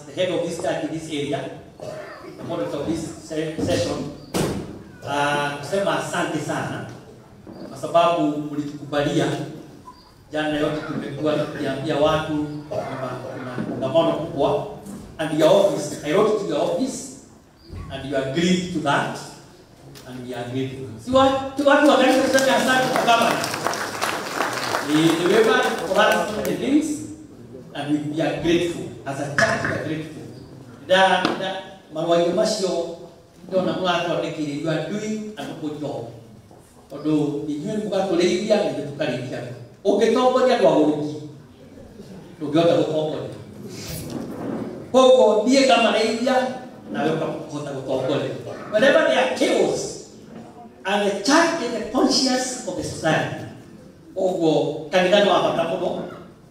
the head of this church in this area, the moderator of this session, kusema asante sana kwa sababu mlitukubalia. Jana yote tumekuwa tukiambia watu kwamba kuna kongamano kubwa, and your office, I wrote to your office and you agreed to that, and we agreed. Si watu wa kanisa tuseme asante kwa gavana. They were for us so many things, and we are grateful. As a church, we are grateful. That marũa macio ndona mũratwandĩkĩire, you are doing a good job. Tondũ inyuĩ nĩ mũgatũrĩithia na ithuĩ tũkarĩithia. Ũngĩtongoria andũ agũrũki, ndũngĩhota gũtongoria. Koguo niĩ ngamarĩithia nawe ũkahota gũtongoria. Whenever there are chaos, and the church is the conscience of the society. Koguo kanitha nĩ wa bata mũno,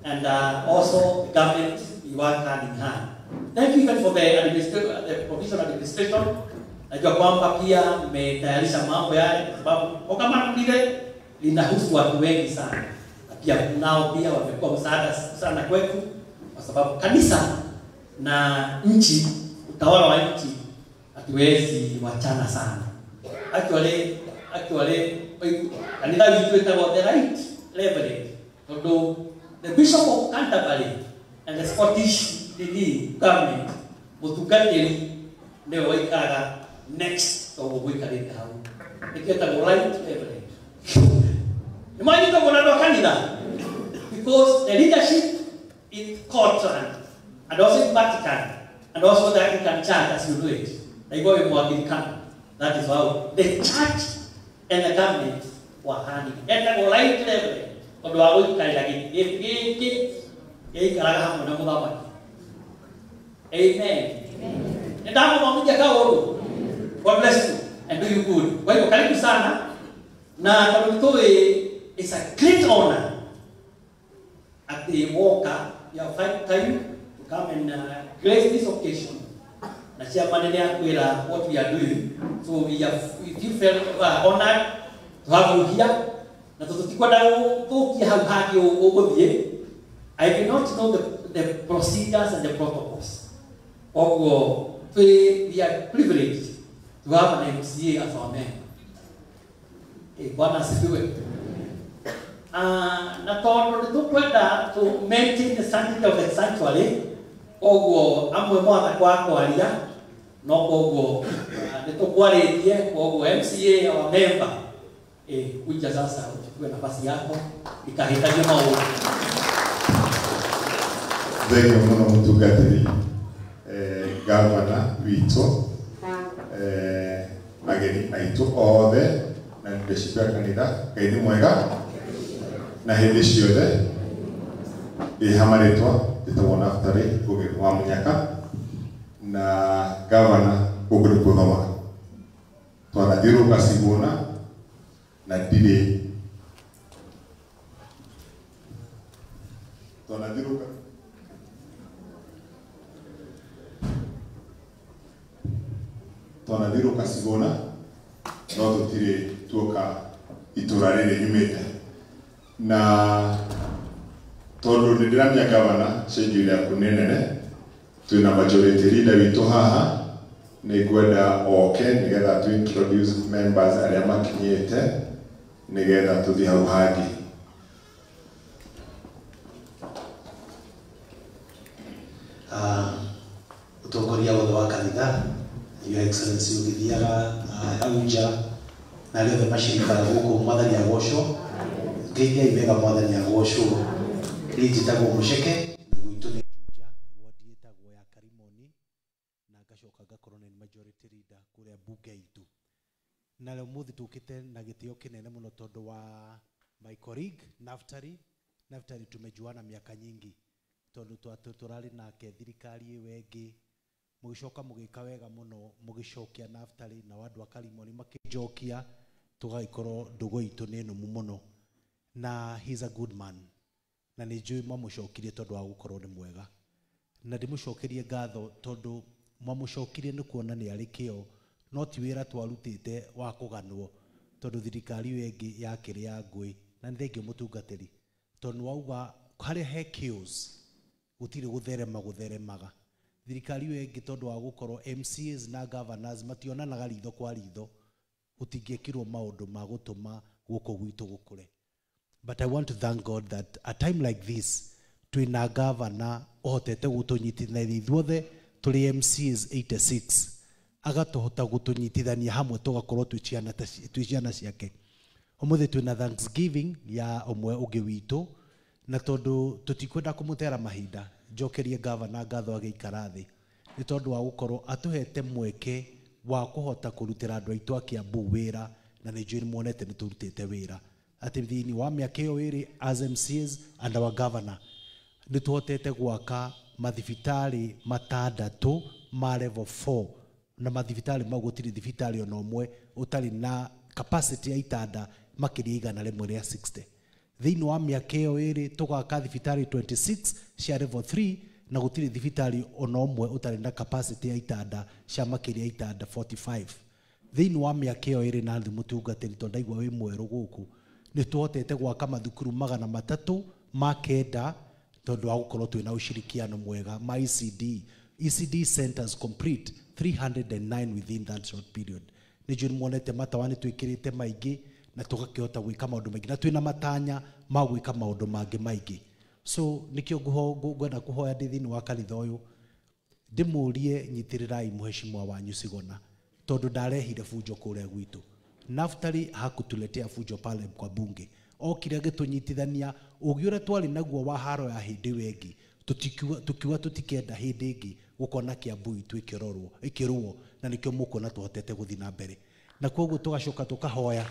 and also the government, we work hand in hand. Thank you even for the provisional administration. Najua kwamba pia mmetayarisha mambo yale, kwa sababu kongamano lile linahusu watu wengi sana. Na pia nao pia wamekuwa msaada sana kwetu, kwa sababu kanisa na nchi, utawala wa nchi hatuwezi wachana sana. Actually, kanitha witũ ĩtagwo the Right Reverend, tondũ the Bishop of Canterbury and the Scottish government, mũtungatĩri nĩwe waikaraga next to gũikarĩte hau. Nĩkĩo ĩtagwo Right Reverend. Nĩ mwanyita ũguo na andũ a kanitha? Because the leadership in Scotland and also in Vatican and also the Anglican Church as you know it, na igua wĩ Mũanglikana. That is how the church and the government were handling. Etagwo Right Reverend tondũ wa gũikarĩra gĩtĩ gĩkĩ gĩikaraga hamwe na mũthamaki. Amen. Nĩ ndamũthomithia kaũndũ. God bless you and do you good. Kwa hivyo karibu sana, na tondũ tũĩ it's a great honor at the Walker, you have find time to come and grace this occasion. Na chairman nĩ akwĩra what we are doing. So we feel honored to have you here. Na tũtikwenda gũthũkia hau hangĩ ũgũthiĩ. I do not know the procedures and the protocols. Koguo we are privileged to have an MCA as our member. Bwana asifiwe. Na tondũ nĩ tũkwenda to maintain the sanctity of the sanctuary, koguo amwe mwatha kwa kwaria, no koguo nĩ tũkwarĩtie, koguo MCA our member, kuja sasa uchukue nafasi yako ikahitaji maũndũ. Thengiũ mũno mũtungatĩri, gavana witũ, ageni aitũ othe na leadership ya kanitha. Ngai nĩ mwega na hĩndĩ ciothe. Ndĩ hama rĩtwa njĩtagwo Naftali Ngugi wa Mũnyaka, na gavana gũkũ nĩkuo thomaga. Twanathiũrũrũka Cigũna na ndirĩ twanathiũrũrũka Cigũna no tũtirĩ tuoka itũra rĩrĩ nyumĩte. Na tondũ nĩ ndĩramenya gavana cenjio yaku nĩ nene, twĩna majority leader witũ haha, nĩ ngwenda oke nĩgetha tu introduce members arĩa makinyĩte nĩgetha tũthiĩ hau hangĩ. Ũtongoria wothe wa kanitha, Your Excellency ũgĩthiaga hau nja na arĩa othe macirikaga gũkũ, mwathani agocwo. Ngeithiai wega, mwathani agocwo. Niĩ njĩtagwo Mũceke, na gwitũ nĩ Juja, ward ĩtagwo ya Karimoni, na ngacoka ngakorwo nĩ majority leader kũrĩa bunge itũ. Na rĩu ũmũthĩ tũkĩte na gĩtĩo kĩnene mũno tondũ wa my colleague Naftali. Naftali tumejuana miaka nyingi, tondũ tũrarĩ nake thirikari ĩyo ĩngĩ, mũgĩcoka mũgĩka wega mũno, mũgĩcokia Naftali na andũ a Karimoni makĩnjokia, tũgagĩkorwo ndũgũ itũ nĩ nũmu mũno. Na he's a good man, na nĩ njũĩ mwamũcokirie tondũ wa gũkorwo nĩ mwega, na ndĩmũcokerie ngatho tondũ mwamũcokirie nĩ kuona nĩ arĩ kĩo, no ti wĩra twarutĩte wa kũganwo, tondũ thirikari ĩyo ĩngĩ yakĩrĩ ya ngũĩ. Na nĩ thengio mũtungatĩri, tondũ wauga harĩa he chaos gũtirĩ gũtherema gũtheremaga. Thirikari ĩyo ĩngĩ tondũ wa gũkorwo MCAs na governors mationanaga ritho kwa ritho, gũtingĩekirwo maũndũ ma gũtũma gũkũ gwitũ gũkũre. But I want to thank God that a time like this, twina governor ũhotete gũtũnyitithania ithuothe tũrĩ MCAs 86, agatũhota gũtũnyitithania hamwe tũgakorwo twĩ ciana ciake. Ũmũthĩ twĩna Thanksgiving ya ũmwe ũngĩ witũ, na tondũ tũtikwenda kũmũtera mahinda, njokerie governor ngatho agĩikara thĩ nĩ tondũ wa gũkorwo atũhete mweke wa kũhota kũrutĩra andũ aitũ a Kiambu wĩra, na nĩ njũĩ nĩmuonete nĩ tũrutĩte wĩra atĩ thĩinĩ wa mĩaka ĩyo ĩrĩ as MCAs and our governor nĩ tũhotete gwaka mathibitarĩ matandatũ ma level 4, na mathibitarĩ mau gũtirĩ thibitarĩ ona ũmwe ũtarĩ na capacity ya itanda makĩria 160. Thĩinĩ wa mĩaka ĩyo ĩrĩ tũgaka thibitarĩ 26 cia level 3, na gũtirĩ thibitarĩ ona ũmwe ũtarĩ na capacity ya itanda cia makĩria itanda 45. Thĩinĩ wa mĩaka ĩyo ĩrĩ na thĩ mũtungatĩri, tondũ ndaigua wĩ mwerũ gũkũ, nĩ tũhotete gwaka mathukuru 309 tondũ wa gũkorwo twĩna ushirikiano mwega ma ECD. ECD centers complete 309 within that short period. Nĩ njũĩ nĩmuonete matawa nĩ twĩkĩrĩte maingĩ na tũgakĩhota gwĩka maũndũ maingĩ, na twĩna matanya ma gwĩka maũndũ mangĩ maingĩ. So nĩkĩo ngwenda kũhoya ndĩ thĩinĩ wa kanitha ũyũ ndĩmũrie nyitĩrĩrai mheshimiwa wanyu Sigona, tondũ ndarehire bunjo kũrĩa gwitũ. Naftali hakutuletea fujo pale kwa bunge, okire agĩtũnyitithania ũgĩ ũrĩa twarĩ naguo wa haro ya hĩndĩ ĩyo ĩngĩ, tukiuga tũtikenda hĩndĩ ĩngĩ gũkona Kiambu itũ ĩkĩrũo, na nĩkĩo mũkuona tũhotete gũthiĩ na mbere. Na koguo tũgacoka tũkahoya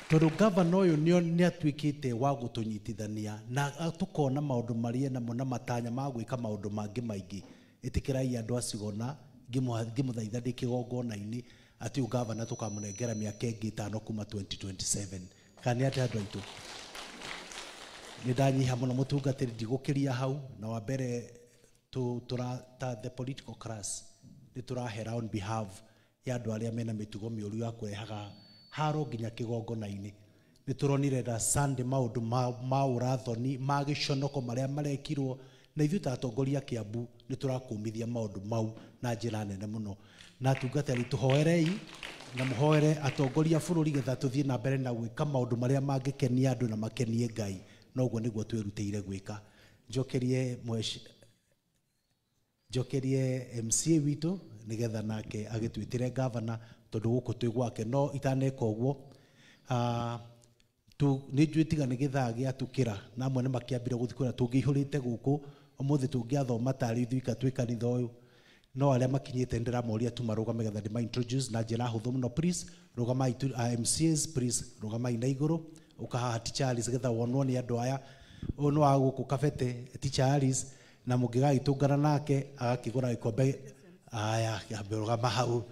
tondũ gavana ũyũ nĩ atuĩkĩte wa gũtũnyitithania na tũkona maũndũ marĩa namo na matanya ma gwĩka maũndũ mangĩ maingĩ. Ĩtĩkĩrai andũ a Sigona, ngĩmũthaitha ndĩ kĩgongona-inĩ atĩ ũyũ gavana tũkamũnengera mĩaka ĩngĩ 5 kuma 2027. Kana nĩ atĩ andũ aitũ? Nĩ ndanyiha mũno mũtungatĩri, ndigũkĩria hau. Na wa mbere ta the political class nĩ tũrahera on behalf ya andũ arĩa mena mĩtugo mĩũru ya kũrehaga haro nginya kĩgongona-inĩ. Nĩ tũronire na Sunday maũndũ ma ũrathoni ma gĩconoko marĩa marekirwo, na ithuĩ ta atongoria a Kiambu nĩ tũrakũmithia maũndũ mau na njĩra nene mũno. Na atungatĩri tũhoerei na mũhoere atongoria a bũrũri getha tũthiĩ na mbere na gwĩka maũndũ marĩa mangĩkenia andũ na makenie Ngai. Na ũguo nĩguo twĩrutĩire gwĩka. Njokerie MCA witũ nĩgetha nake agĩtwĩtĩre gavana tondũ gũkũ twĩ gwake. No itaneka ũguo, nĩ njũĩ tiga nĩ gĩthaa gĩatukĩra na amwe nĩ makĩambire gũthiĩ kũrĩa tũngĩihũrĩte gũkũ ũmũthĩ tũngĩathoma tarĩ ithuĩ ika twĩ kanitha ũyũ. No arĩa makinyĩte nĩndĩramoria tu marũgame getha ndĩma introduce na njĩra hũthũ mũno. Please rũgamai tu, MCAs please rũgamai na igũrũ. Ũka haha Teacher Alice getha wonwo nĩ andũ aya. Ũyũ nĩ wa gũkũ Kabete Teacher Alice, na mũngĩgagĩtũngana nake agakĩgũra gĩkombe. Aya, kĩambe rũgama hau.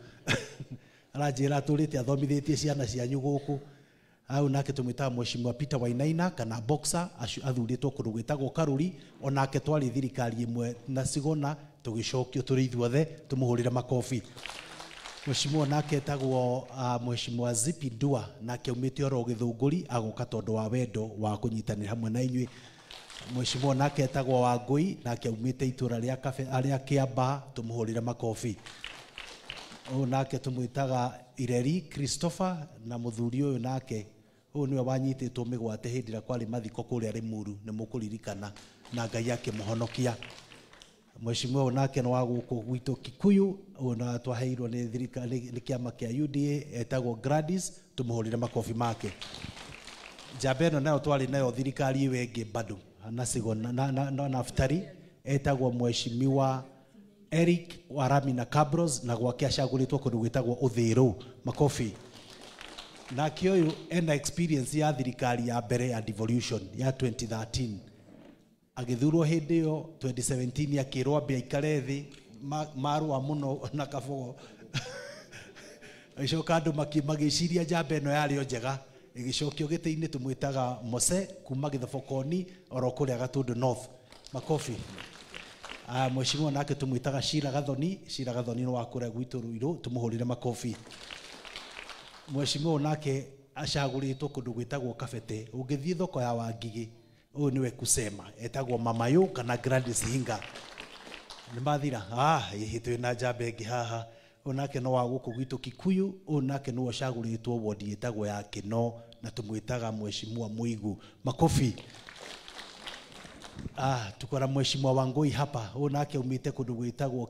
Aranjĩra atũrĩte athomithĩtie ciana cianyu gũkũ. Hau nake tũmwĩtaga Mheshimiwa Peter Wainaina kana Boxer, athurĩtwo kũndũ gwĩtagwo Karuri. Onake twarĩ thirikari ĩmwe na Sigona, tũgĩcokio tũrĩ ithuothe tũmũhũrĩre makobi. Mheshimiwa nake etagwo Mheshimiwa Zipi Ndua, nake aumĩte oro Gĩthũngũri, agoka tondũ wa wendo wa kũnyitanĩra hamwe na inyuĩ. Mheshimiwa nake etagwo Wangũi, nake aumĩte itũra rĩa Kabe, rĩa Kĩamba, tũmũhũrĩre makobi. Ũyũ nake tũmwĩtaga Ireri Christopher, na mũthuri ũyũ nake ũyũ nĩwe wanyitĩtwo mĩgwate hĩndĩ ĩrĩa kwarĩ mathiko kũrĩa Limuru, nĩ mũkũririkana, na Ngai akĩmũhonokia. Mheshimiwa ũyũ nake nĩ wa gũkũ gwitũ Kikuyu, ũyũ na twaheirwo nĩ thirikari nĩ kĩama kĩa UDA, etagwo Gladys, tũmũhũrĩre makobi make. Njamba ĩno nayo twarĩ nayo thirikari ĩyo ĩngĩ bado na Sigona na Naftali, etagwo Mheshimiwa Eric Warami na Cabros, na gwake acagũrĩtwo kũndũ gwĩtagwo Ũthĩrũ. Makobi. Nake ũyũ ena experience ya thirikari ya mbere ya devolution ya 2013. Agĩthurwo hĩndĩ ĩyo 2017 akĩrwo ambe aikare thĩ, marũa mũno na kabogo. Agĩcoka andũ magĩciria njamba ĩno yarĩ o njega, ĩgĩcokio gĩtĩ-inĩ. Tũmwĩtaga Mose kuma Gĩthobokoni oro kũrĩa Gatũndũ North. Makobi. Mheshimiwa nake tũmwĩtaga Sheila Gathoni. Sheila Gathoni nĩ wa kũrĩa gwitũ Ruiru, tũmũhũrĩre makobi. Mheshimiwa nake acagũrĩtwo kũndũ gwĩtagwo Kabete. Ũngĩthiĩ thoko ya Wangigĩ, ũyũ nĩwe kusema, etagwo Mamayo kana Gladys Hinga. Nĩ mathira. Hihi twĩ na njamba ĩngĩ haha. Ũyũ nake no wa gũkũ gwitũ Kikuyu, ũyũ nake nĩwe ũcagũrĩtwo wodi ĩtagwo ya Kĩno na tũmwĩtaga Mheshimiwa Mũigu. Makofi. Tuko na Mheshimiwa Wangui hapa. Ũyũ nake umĩte kũndũ gwĩtagwo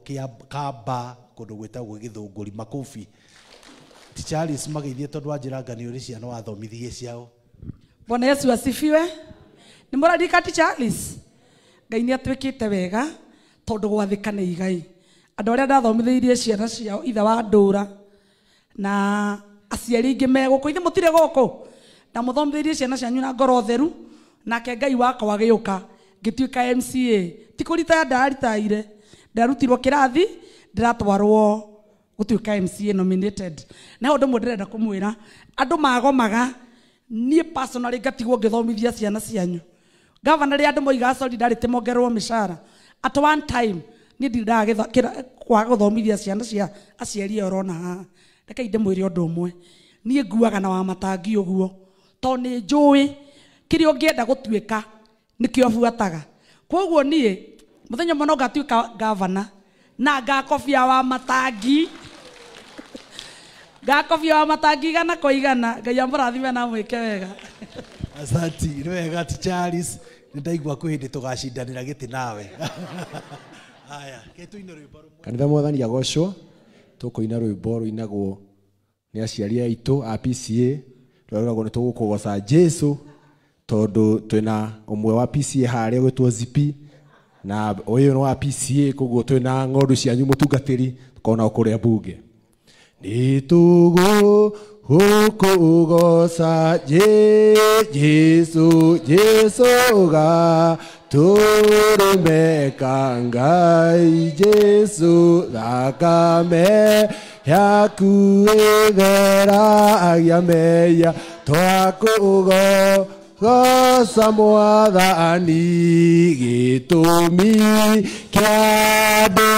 Kamba, kũndũ gwĩtagwo Gĩthũngũri. Makofi. Ti Charles magĩthiĩ tondũ wanjĩra nĩ ũrĩ ciana wathomithirie ciao. Bwana Yesu asifiwe. Nĩ mũrarika ti Charles? Ngai nĩ atwĩkĩte wega tondũ gwathĩka nĩ igai. Andũ arĩa ndathomithĩirie ciana ciao ithe wa ndũra na aciari aingĩ me gũkũ, ithe mũtirĩ gũkũ, ndamũthomithĩirie ciana cianyu na ngoro theru, nake Ngai wakwa agĩũka ngĩtuĩka MCA. Ti kũritaya ndaritaire, ndarutirwo kĩrathi ndĩratwarwo gũtuĩka MCA nominated. Na ũndũ ũmwe ndĩrenda kũmwĩra, andũ magomaga, niĩ personally ngatigwo ngĩthomithia ciana cianyu. Gavana rĩrĩa andũ moigaga solidarity mongererwo mĩcara, at one time niĩ ndindaga kwaga gũthomithia ciana cia aciari aya ũrona haha. Reke ndĩmwĩre ũndũ ũmwe, niĩ nguaga na wa matangi ũguo tondũ nĩ njũĩ kĩrĩa ũngĩenda gũtuĩka nĩkĩo buataga. Koguo niĩ mũthenya ũmwe no ngatuĩka gavana na ngakobia wa matangi, ngakobia wa matangi igana kwa igana. Ngai amũrathime na amwĩke wega. Asanti, nĩ wega ti Charles, nĩ ndaigua kwĩ hĩndĩ tũgacindanĩra gĩtĩ nawe. Haya, ke tũine rwĩmbo rũmwe. Kanitha mwathani agocwo, tũkũina rwĩmbo rũinagwo nĩ aciari aitũ a PCA, rũrĩa rũragwo nĩ tũgũkũgoca Jesu tondũ twĩna ũmwe wa PCA harĩa ũgwĩtwo Zipi na ũyũ nĩ wa PCA, koguo twĩna ng'ondu cianyu mũtungatĩri tũkona kũrĩa mbunge. Nĩ tũgũkũgoca Jesu, Jesu gatũrũmeka Ngai, Jesu thakame yaku ĩtheragia mehia, twakũgoca Mwathani, gĩtũmi kĩa andũ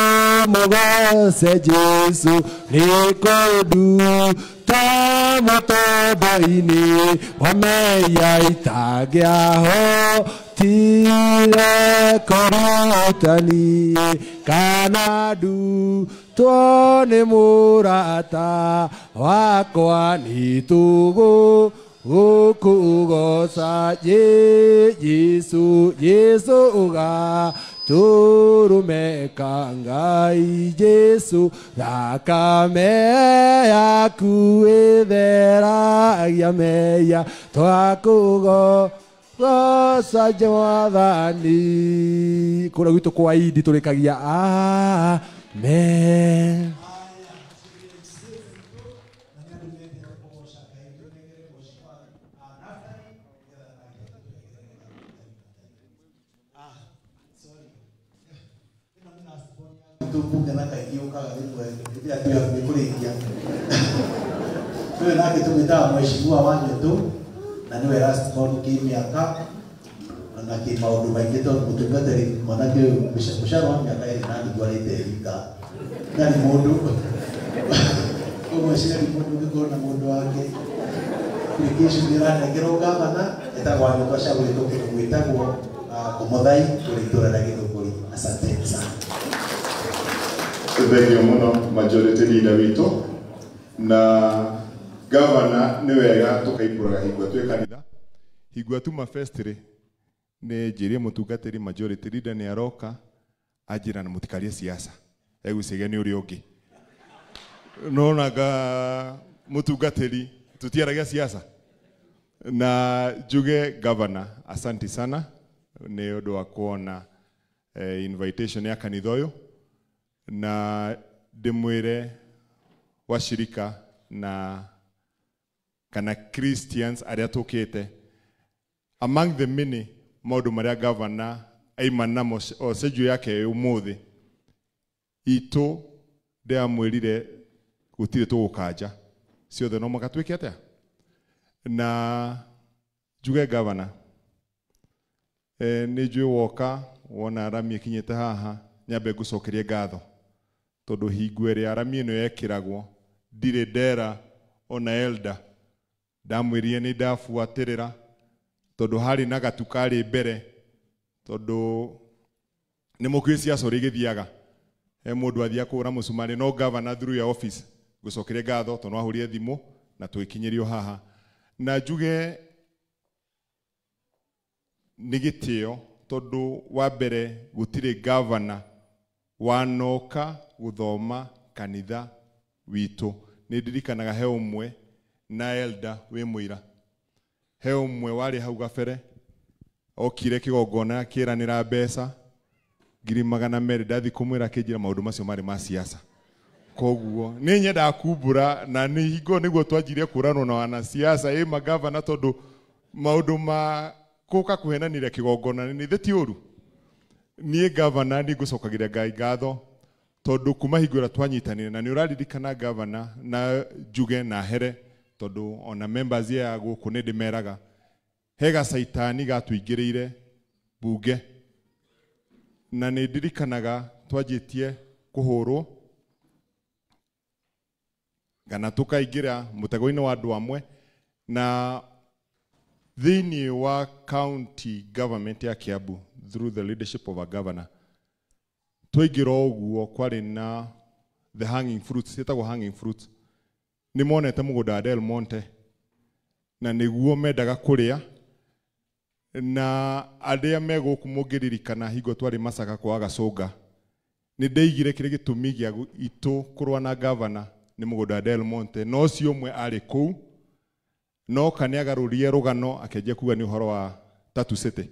mũgoce Jesu nĩ kũnduta mũtombo-inĩ wa mehia itangĩahotire kũrutani kana ndutwo nĩ mũrata wakwa, nĩ tũgũkũgoca Jesu, Jesu gatũrũmeka Ngai, Jesu thakame yaku ĩtheragia mehia, twakũgoca Mwathani. Kũrĩa gwitũ kwa Idi tũrĩkagia amen. Mbunge na kaingĩ ũkaga rĩmwe rĩrĩa twĩ hakuhĩ kũrĩkia. Nĩwe nake tũmwĩtaga Mheshimiwa wa Nyotu na nĩwe last born kĩmĩaka na kĩ maũndũ maingĩ tondũ mũtungatĩri mwanake ũyũ mũcara wa mĩaka ĩrĩ na nuthu arĩte rika ndarĩ mũndũ. Koguo aciari mũndũ ũngĩkorwo na mũndũ wake application ĩranengerwo gavana etagwo Wanyotu acagũrĩtwo kĩndũ gwĩtagwo Komothai kũrĩ itũũra rĩa Gĩthũngũri. Asante sana. Thengio mũno majority leader witũ na gavana. Nĩ wega tũkaimbũraga hingo twĩ kanitha hingo tuma fest rĩ, nĩ njĩrie mũtungatĩri majority leader nĩ aroka anjĩra na mũtikarie siasa, egwĩciria nĩ ũrĩa ũngĩ. Nonaga mũtungatĩri tũtiaragia siasa. Na njuge gavana asanti sana nĩ ũndũ wa kuona invitation ya kanitha ũyũ, na ndĩmwĩre washirika na kana Christians arĩa tũkĩte, among the many maũndũ marĩa gavana aima namo o schedule yake ũmũthĩ itũ ndĩamwĩrire gũtirĩ tũgũkanja ciothe no mũhaka twĩke atĩa. Na njuge gavana, nĩ njũĩ woka wona rami ĩkinyĩte haha, nyambe ngũcokerie ngatho tondũ hingo ĩrĩa rami ĩno yekĩragwo ndirĩ ndera ona elder ndamwĩrire nĩ ndabuatĩrĩra tondũ harĩ na gatu karĩ mbere tondũ nĩ mũkĩũĩ ciaca ũrĩa igĩthiaga. He mundu athia kũhũra mũcumarĩ no governor through your office ngũcokerie ngatho tondũ wahũrire thimũ na twĩkinyĩrio haha. Na njuge nĩ gĩtĩo tondũ wa mbere gũtirĩ governor wanoka gũthoma kanitha witũ. Nĩ ndirikanaga he ũmwe na elder wĩ mũira, he ũmwe warĩ hau gabere okire kĩgongona akĩranĩra mbeca 200,000 ndathi kũmwĩra akĩnjĩra maũndũ macio marĩ ma siasa. Koguo nĩ nyendaga kumbũra na nĩ hingo nĩguo twanjirie kũranwo na wanasiasa ĩ magavana tondũ maũndũ ma kũka kũhenanĩria kĩgongona nĩ ti ũru. Niĩ gavana nĩ ngũcokagĩria Ngai ngatho tondũ kuma hingo ĩrĩa twanyitanire na nĩ ũraririkana gavana na njuge na here tondũ ona members ya gũkũ nĩ ndĩmeraga he gacaitani gatũingĩrĩire bunge na nĩ ndirikanaga twanjĩtie kũhũrwo kana tũkaingĩra mũtego-inĩ wa andũ amwe na thĩinĩ wa county government ya Kiambu through the leadership of a governor twaingĩra ũguo kwarĩ na the hanging fruits, ĩtagwo hanging fruits. Nĩ monete mũgũnda wa Del Monte na nĩguo mendaga kũrĩa na arĩa me gũkũ mũngĩririkana hingo twarĩ Masaka kwa Gacũnga nĩ ndeigire kĩrĩa gĩtũmi gĩa itũ kũrũa na governor nĩ mũgũnda wa Del Monte no ũcio ũmwe arĩ kũu no ka nĩagarũrire rũgano akĩanjia kuga nĩ ũhoro wa Tatu City.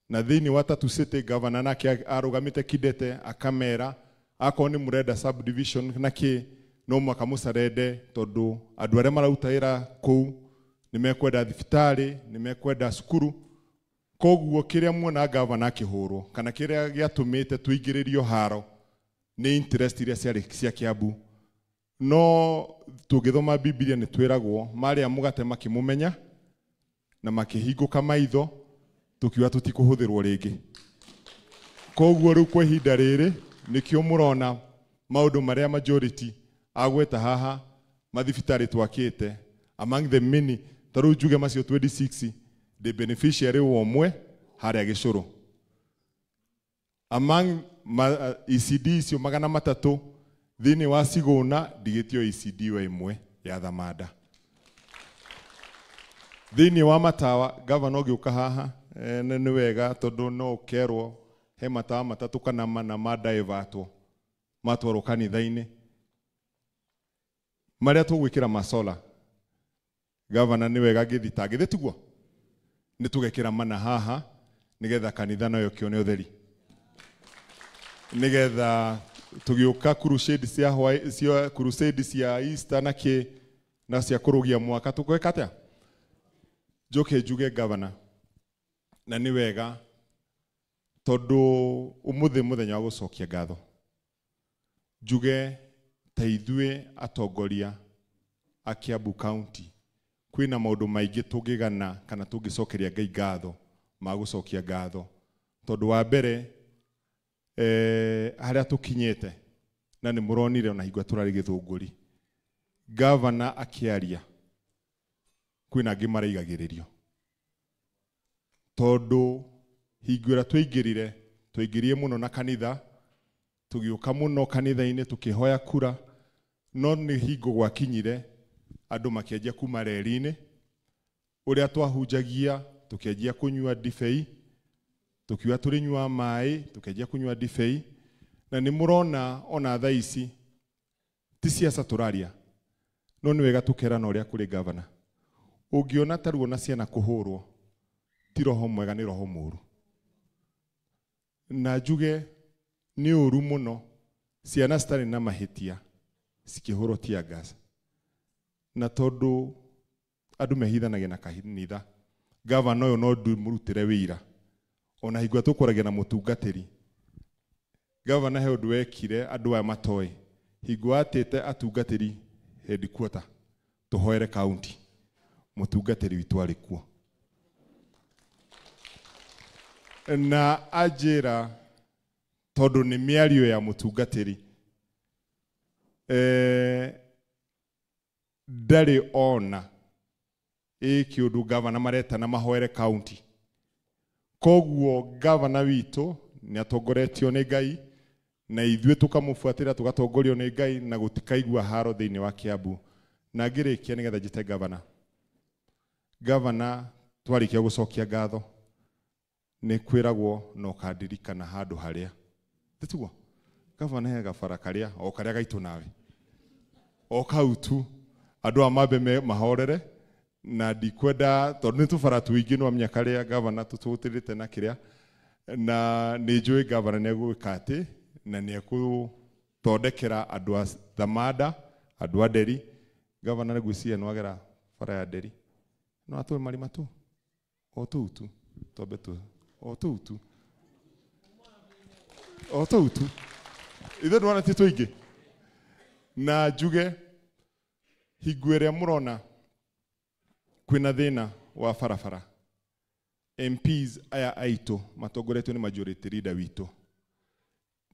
Na thĩinĩ wa Tatu City governor nake arũgamĩte kidete akamera akorwo nĩ mũrenda subdivision na kĩ no mũhaka mũcarende tondũ andũ arĩa mararuta wĩra kũu nĩ mekwenda thibitarĩ, nĩ mekwenda cukuru. Koguo kĩrĩa muona gavana akĩhũrwo kana kĩrĩa gĩatũmĩte tũingĩrĩrio haro nĩ interest iria ciarĩ cia Kiambu. No tũngĩthoma Bibilia nĩ twĩragwo marĩa mũgate makĩmũmenya na makĩhingũka maitho tũkiuga tũtikũhũthĩrwo rĩngĩ. Koguo rĩu kwa ihinda rĩrĩ nĩkĩo mũrona maũndũ marĩa majority agweta haha mathibitarĩ twakĩte among the many ta rĩu njuge macio 26 the beneficiary wa ũmwe harĩa Gĩcũrũ. Among ECD icio 300 thĩinĩ wa Cigũna ndigĩtio ECD wa ĩmwe ya Thamanda. Thĩinĩ wa matawa gavana ũgĩũka haha nĩ wega tondũ no ũkerwo he matawa 3 kana 4 madivertwo matwarwo kanitha-inĩ marĩa tũgwĩkĩra masola. Gavana nĩ wega ngĩthita githĩ tiguo nĩ tũgekĩra mana haha nĩgetha kanitha nayo kĩone ũtheri nĩgetha tũgĩũka crusade cia cia crusade cia Easter na kĩ na cia kũrũgia mwaka tũkwĩka atĩa. Njoke njuge gavana na nĩ wega tondũ ũmũthĩ mũthenya wa gũcokia ngatho njuge ta ithuĩ atongoria a Kiambu County kwĩna maũndũ maingĩ tũngĩgana kana tũngĩcokeria Ngai ngatho ma gũcokia ngatho tondũ wa mbere harĩa tũkinyĩte na nĩ mũronire ona hingo tũrarĩ Gĩthũngũri gavana akĩaria kwĩna angĩ maraigagĩrĩrio tondũ hingo ĩrĩa twaingĩrire twaingĩrire mũno na kanitha tũgĩũka mũno kanitha-inĩ tũkĩhoya kura no nĩ hingo gwakinyire andũ makĩanjia kuma reri-inĩ ũrĩa twahunjagia tũkĩanjia kũnyua ndibei tũkiuga tũrĩnyua maĩ tũkĩanjia kũnyua ndibei na nĩ mũrona ona thaa ici ti siasa tũraria no nĩ wega tũkerana ũrĩa kũrĩ gavana. Ũngĩona ta ruo na ciana kũhũrwo ti roho mwega nĩ roho mũũru. Na njuge nĩ ũru mũno ciana citarĩ na mahĩtia cikĩhũrwo tear gas. Na tondũ andũ mehithanagia na kanitha gavana ũyũ no ndĩmũrutĩre wĩira ona hingo tũkwaragia na mũtungatĩri gavana he ũndũ wekire andũ aya matoĩ hingo atĩte atungatĩri headquarter tũhoere county mũtungatĩri witũ arĩ kuo na anjĩra tondũ nĩ mĩario ya mũtungatĩri ndarĩ ona ĩ kĩũndũ gavana maretana mahoere county. Koguo gavana witũ nĩ atongoretio nĩ Ngai Na ithuĩ tũkamũbuatĩra tũgatongorio nĩ Ngai na gũtikaigua haro thĩinĩ wa Kiambu. Na ngĩrĩkia nĩgetha njĩte gavana. Gavana twarĩkia gũcokia ngatho nĩ kwĩragwo na ũkandirikana handũ harĩa. Tĩtiguo? Gavana he gabara karĩa o karĩa gaitũ nawe. O kau tu andũ a mambe mahorere na ndikwenda tondũ nĩ tũbara tũingĩ no amenya karĩa gavana tũtũtĩrĩte na kĩrĩa na nĩ njũĩ gavana nĩ egwĩka atĩ na nĩ egũthondekera andũ a Thamanda, andũ a Nderi. Gavana nĩ ngwĩciria nĩ wagera bara ya Nderi. No atũe marima tu o tũu tu twambe tu o tũu tu o tũu tu ithe ndwana ti tũingĩ. Na njuge hingo ĩrĩa mũrona kwĩna thĩna wa barabara, MPs aya aitũ matongoretio nĩ majority leader witũ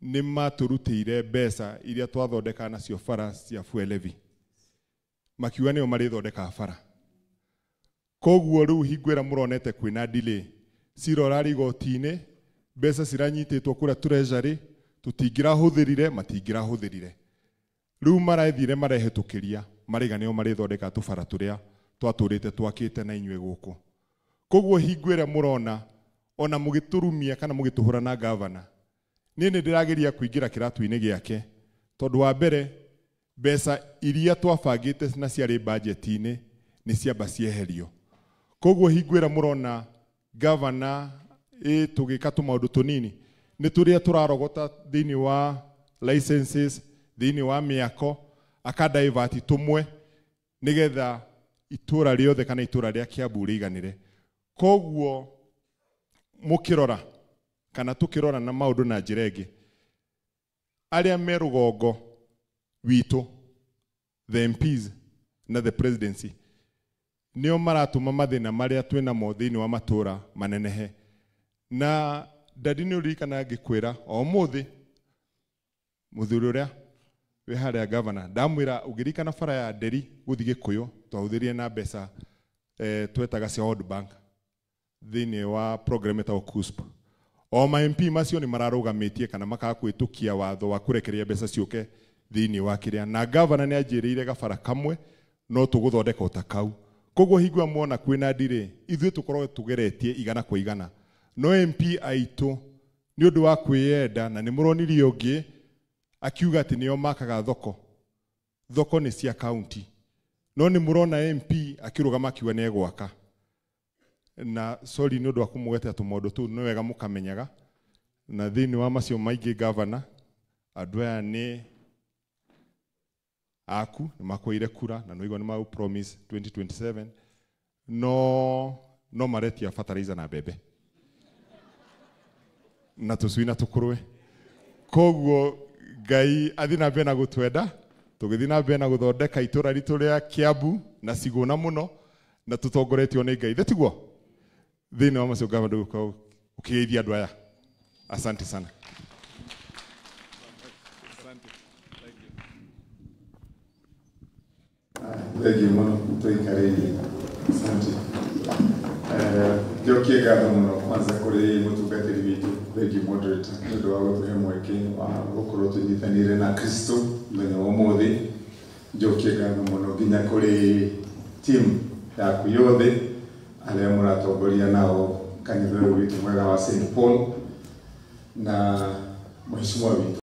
nĩ matũrutĩire mbeca iria twathondeka nacio bara cia fuel levy, makiuga nĩo marĩthondekaga bara. Koguo rĩu hingo ĩrĩa mũronete kwĩna delay, cira ũrarĩ igoti-inĩ, mbeca ciranyitĩtwo kũrĩa treasury, tũtingĩrahũthĩrire, matingĩrahũthĩrire. Rĩu marathire marehĩtũkĩria maraiga nĩo marĩthondeka tũbara tũrĩa twatũrĩte twakĩte na inyuĩ gũkũ. Koguo hingo ĩrĩa mũrona ona mũgĩtũrumia kana mũgĩtũhũra na gavana, niĩ nĩ ndĩrageria kũingĩra kĩratũ-inĩ gĩake tondũ wa mbere mbeca iria twabangĩte na ciarĩ budget-inĩ nĩ ciamba cieherio. Koguo hingo ĩrĩa mũrona gavana tũgĩka tũmaũndũ tũnini nĩ tũrĩa tũrarogota thĩinĩ wa licenses, thĩinĩ wa mĩako, akadivert tũmwe nĩgetha itũra rĩothe kana itũra rĩa Kiambu rĩiganĩre. Koguo mũkĩrora kana tũkĩrora na maũndũ na njĩra ĩngĩ, arĩa me rũgongo witũ, the MPs na the presidency, nĩo maratũma mathĩna marĩa twĩnamo thĩinĩ wa matũra manenehe. Na dadi nĩ ũririkana ngĩkwĩra o ũmũthĩ mũthuri ũrĩa wĩ harĩa gavana ndamwĩra ũngĩririkana bara ya Nderi gũthiĩ Gĩkũyũ twahũthĩrire na mbeca twetaga cia World Bank thĩinĩ wa program ĩtagwo KUSP. O ma MP macio nĩ mararũgamĩtie kana makaga kwĩtũkia watho wa kũrekereria mbeca ciũke thĩinĩ wa kĩrĩa, na gavana nĩ anjĩrĩire gabara kamwe no tũgũthondeka o ta kau. Koguo hingo ĩrĩa muona kwĩna ndirĩ, ithuĩ tũkoragwo tũgeretie igana kwa igana. No MP aitũ nĩ ũndũ wa kwĩyenda na nĩ mũronirie ũngĩ akiuga atĩ nĩo makaga thoko, thoko nĩ cia county, no nĩ mũrona MP akĩrũgama akiuga nĩ egwaka. Na sorry nĩ ũndũ wa kũmũgwetera tũmaũndũ tũu, nĩ wega mũkamenyaga. Na thĩinĩ wa macio maingĩ gavana, andũ aya nĩ aku nĩ makũire kura na nĩwaigua nĩ mau promise 2027 no maretia fertilizer na mbembe na tũcui na tũkũrwe. Koguo Ngai athiĩ na mbere na gũtwenda, tũgĩthiĩ na mbere na gũthondeka itũra ritũ rĩa Kiambu na Cigũna mũno na tũtongoretio nĩ Ngai. Tiguo? Thĩinĩ wa macio gavana ndũgũkorwo ũkĩgeithia andũ aya. Asante sana. Thengiũ mũno tũikarĩire. Asante. Njokie ngatho mũno kwanza kũrĩ mũtungatĩri witũ, thengiũ moderator nĩ ũndũ wa gũtũhe mweke wa gũkorwo tũnyitanĩire na Kristo mũthenya wa ũmũthĩ. Njokie ngatho mũno nginya kũrĩ team yaku yothe arĩa mũratongoria nao kanitha ũyũ witũ mwega wa St Paul na mheshimiwa witũ.